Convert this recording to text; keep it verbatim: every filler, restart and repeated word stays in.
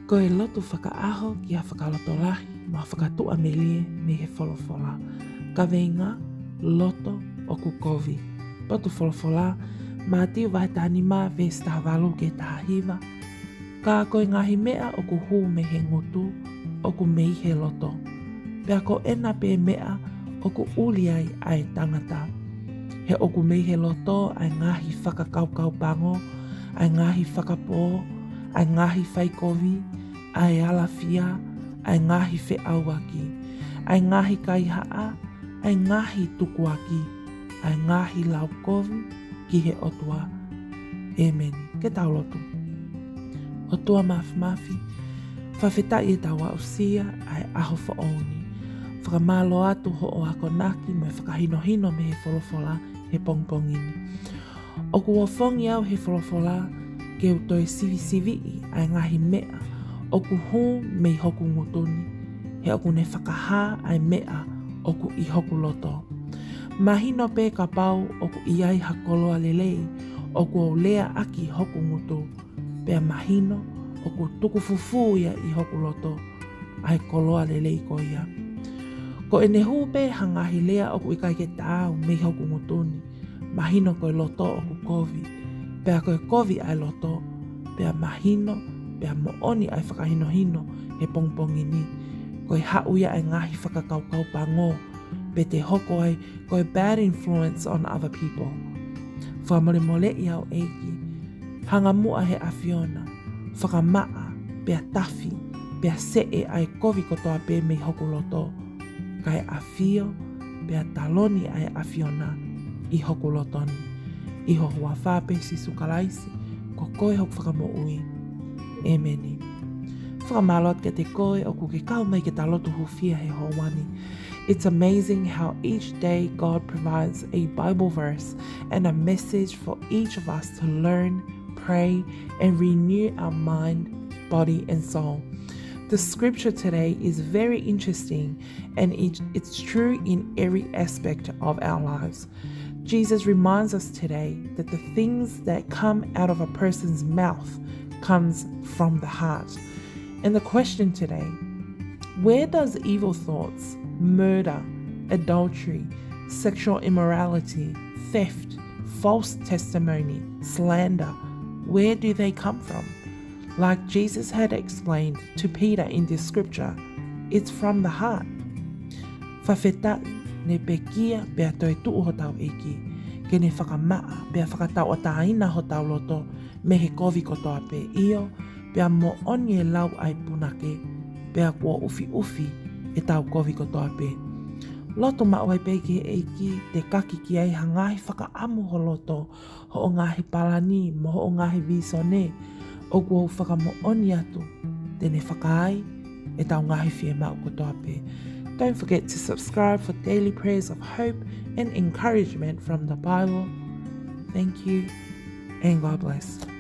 Ko e lotu fakaʻaho ki ha fakalotolahi mo ha fakatuʻamelie mei he folofola. Kaveinga: Loto ʻoku kovi. Potu folofola: Mātiu vahe taha nima, veesi taha valu ki he taha hiva. Ka ko e ngaahi meʻa ʻoku hū mei he ngutu, ʻoku mei he loto. Pea ko ʻena pē meʻa ʻoku ʻuli ai ʻa e tangata. He ʻoku mei he loto ʻa e ngaahi fakakaukau pango, ʻa e ngaahi fakapō, ʻa e ngaahi faikovi, ʻa e alafia, ʻa e ngaahi feʻauaki, ʻa e ngaahi kaihaʻa, ʻa e ngaahi tukuaki, ʻa e ngaahi lau kovi ki he ʻOtua. ʻĒmeni. Ke tau lotu. ʻOtua Māfimafi, fakafetaʻi ʻetau aʻusia ʻa e ʻaho foʻou ni. Fakamālō atu hoʻo akonaki mo e fakahinohino mei he folofola he pongipongi ni. ʻOku ou ofongi au he folofola ke u toe sivisiviʻi ʻa e ngaahi meʻa ʻoku hū mei hoku ngutu ni, he ʻoku ne fakahā ʻa e meʻa ʻoku ʻi hoku loto. Mahino pē kapau ʻoku ʻi ai ha koloa lelei ʻoku ou leaʻaki hoku ngutu, pea mahino ʻoku tukufufū ia ʻi hoku loto ʻa e koloa lelei ko ia. Ko ʻene hū pē ha ngaahi lea ʻoku ʻikai ke taau mei hoku ngutu ni, mahino ko e loto ʻoku kovi. Pea ko e kovi ʻa e loto, pea mahino, pea moʻoni ʻa e fakahinohino he pongipongi ni, ko e haʻu ia ʻa e ngaahi fakakaukau pango, pe te hoko ai ko e bad influence on other people. Fakamolemoleʻi au ʻEiki, hanga muʻa he ʻAfiona, fakamaʻa, pea tafi, pea seʻe ʻa e kovi kotoa pē mei hoku loto, kae ʻafio, pea taloni ʻa e ʻAfiona ʻi hoku loto ni. ʻI ho huafa pē Sīsū Kalaisi, ko koe hoku Fakamoʻui. ʻĒmeni. Fakamālō atu kiate koe ʻoku ke kau mai ke ta lotu hūfia he houa ni. It's amazing how each day God provides a Bible verse and a message for each of us to learn, pray, and renew our mind, body, and soul. The scripture today is very interesting, and it, it's true in every aspect of our lives. Jesus reminds us today that the things that come out of a person's mouth comes from the heart. And the question today: where does evil thoughts, murder, adultery, sexual immorality, theft, false testimony, slander, where do they come from? Like Jesus had explained to Peter in this scripture, it's from the heart. Fakafetaʻi, ne pekia pea toetuʻu hotau ʻEiki, ke ne fakamaʻa pea fakatauʻatāina hotau loto mei he kovi kotoa pē, ʻio, pea moʻoni e lau ʻa e punake, pea kuo ʻufiʻufi ʻetau kovi kotoa pē. Lotu maʻu ai pē ki he ʻEiki, te kaki ki ai ha ngaahi fakaʻamu ho loto, hoʻo ngaahi palani mo hoʻo ngaahi vīsone, ʻoku ou fakamoʻoni atu te ne fakaai ʻetau ngaahi fiemaʻu kotoa pē. Don't forget to subscribe for daily prayers of hope and encouragement from the Bible. Thank you and God bless.